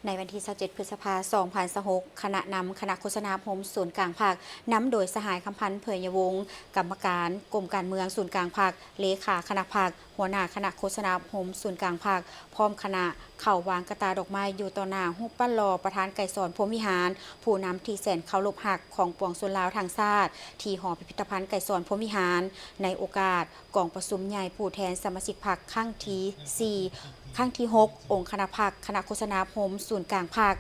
ໃນວັນທີຊາວເຈັດ ພຶດສະພາ ສອງພັນຊາວຫົກ ຄະນະນຳຄະນະໂຄສະນາອົບຮົມສູນກາງພັກ ນຳໂດຍສະຫາຍ ຄຳພັນ ເຜີຍຍະວົງ ກຳມະການກົມການເມືອງສູນກາງພັກ, ເລຂາຄະນະພັກ, ຫົວໜ້າຄະນະໂຄສະນາອົບຮົມສູນກາງພັກ ພ້ອມຄະນະ ເຂົ້າວາງກະຕ່າດອກໄມ້ຢູ່ຕໍ່ໜ້າຮູບປັ້ນຫຼໍ່ປະທານໄກສອນ ພົມວິຫານ, ຜູ້ນຳທີ່ແສນເຄົາລົບຮັກຂອງປວງຊົນລາວທັງຊາດ ທີ່ຫໍພິພິທະພັນໄກສອນ ພົມວິຫານ ໃນໂອກາດ ກອງປະຊຸມໃຫຍ່ຜູ້ແທນສະມາຊິກພັກຄັ້ງທີສີ່ ຄັ້ງທີຫົກ ອົງຄະນະພັກ ຄະນະໂຄສະນາອົບຮົມສູນກາງພັກ.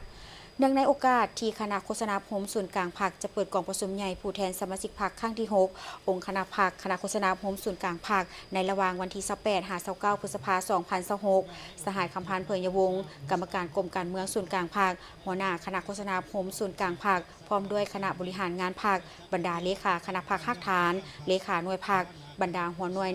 ເນື່ອງໃນໂອກາດທີ່ຄະນະໂຄສະນາອົບຮົມສູນກາງພັກ ຈະເປີດກອງປະຊຸມໃຫຍ່ຜູ້ແທນສະມາຊິກພັກຄັ້ງທີຫົກ ອົງຄະນະພັກ ຄະນະໂຄສະນາອົບຮົມສູນກາງພັກ ໃນລະຫວ່າງວັນທີຊາວແປດ ຫາ ຊາວເກົ້າ ພຶດສະພາ ສອງພັນຊາວຫົກ, ສະຫາຍ ຄຳພັນ ເຜີຍຍະວົງ ກຳມະການກົມການເມືອງສູນກາງພັກ, ຫົວໜ້າຄະນະໂຄສະນາອົບຮົມສູນກາງພັກ ພ້ອມດ້ວຍຄະນະບໍລິຫານງານພັກ, ບັນດາເລຂາຄະນະພັກຮາກຖານ, ເລຂາໜ່ວຍພັກ, ບັນດາຫົວໜ່ວຍ,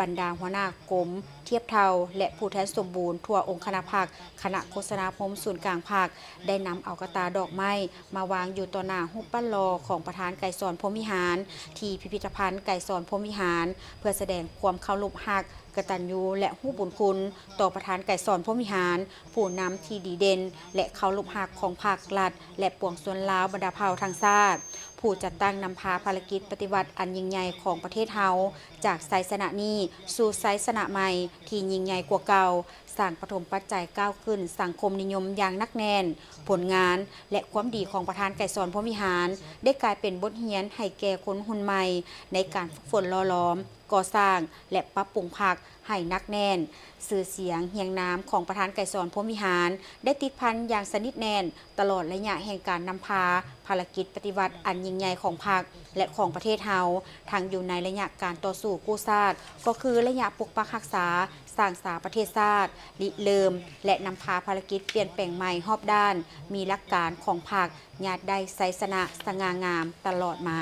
ບັນດາຫົວໜ້າກົມທຽບເທົ່າ ແລະ ຜູ້ແທນສົມບູນທົ່ວອົງຄະນະພັກ, ຄະນະໂຄສະນາອົບຮົມສູນກາງພັກ ໄດ້ນຳເອົາກະຕ່າດອກໄມ້ມາວາງຢູ່ຕໍ່ໜ້າຮູບປັ້ນຫຼໍ່ຂອງປະທານໄກສອນ ພົມວິຫານ ທີ່ພິພິທະພັນໄກສອນ ພົມວິຫານ ເພື່ອສະແດງຄວາມເຄົາລົບຮັກ, ກະຕັນຍູ ແລະ ຮູ້ບຸນຄຸນຕໍ່ປະທານໄກສອນ ພົມວິຫານ ຜູ້ນຳທີ່ດີເດັ່ນ ແລະ ເຄົາລົບຮັກຂອງພັກລັດ ແລະ ປວງຊົນລາວບັນດາເຜົ່າທັງຊາດ, ຜູ້ຈັດຕັ້ງນຳພາພາລະກິດປະຕິວັດອັນຍິ່ງໃຫຍ່ຂອງປະເທດເຮົາ ຈາກໄຊຊະນະນີ້ສູ່ໄຊຊະນະໃໝ່ທີ່ຍິ່ງໃຫຍ່ກວ່າເກົ່າ, ສ້າງປະຖົມປັດໄຈກ້າວຂຶ້ນສັງຄົມນິຍົມຢ່າງໜັກແໜ້ນ. ຜົນງານ ແລະ ຄວາມດີຂອງປະທານໄກສອນ ພົມວິຫານ ໄດ້ກາຍເປັນບົດຮຽນໃຫ້ແກ່ຄົນຮຸ່ນໃໝ່ ໃນການຝຶກຝົນຫຼໍ່ຫຼອມ, ກໍ່ສ້າງ ແລະ ປັບປຸງພັກໃຫ້ໜັກແໜ້ນ. ຊື່ສຽງຮຽງນາມຂອງປະທານໄກສອນ ພົມວິຫານ ໄດ້ຕິດພັນຢ່າງສະໜິດແໜ້ນຕະຫຼອດໄລຍະແຫ່ງການນຳພາພາລະກິດປະຕິວັດອັນຍິ່ງໃຫຍ່ຂອງພັກ ແລະ ຂອງປະເທດເຮົາ, ທັງຢູ່ໃນໄລຍະການຕໍ່ສູ້ກູ້ຊາດ, ກໍຄືໄລຍະປົກປັກຮັກສາ, ສ້າງສາປະເທດຊາດ, ລິເລີ່ມ ແລະ ນຳພາພາລະກິດປ່ຽນແປງໃໝ່ຮອບດ້ານ, ມີຫຼັກການຂອງພັກ, ຍາດໄດ້ໄຊຊະນະສະຫງ່າງາມຕະຫຼອດມາ.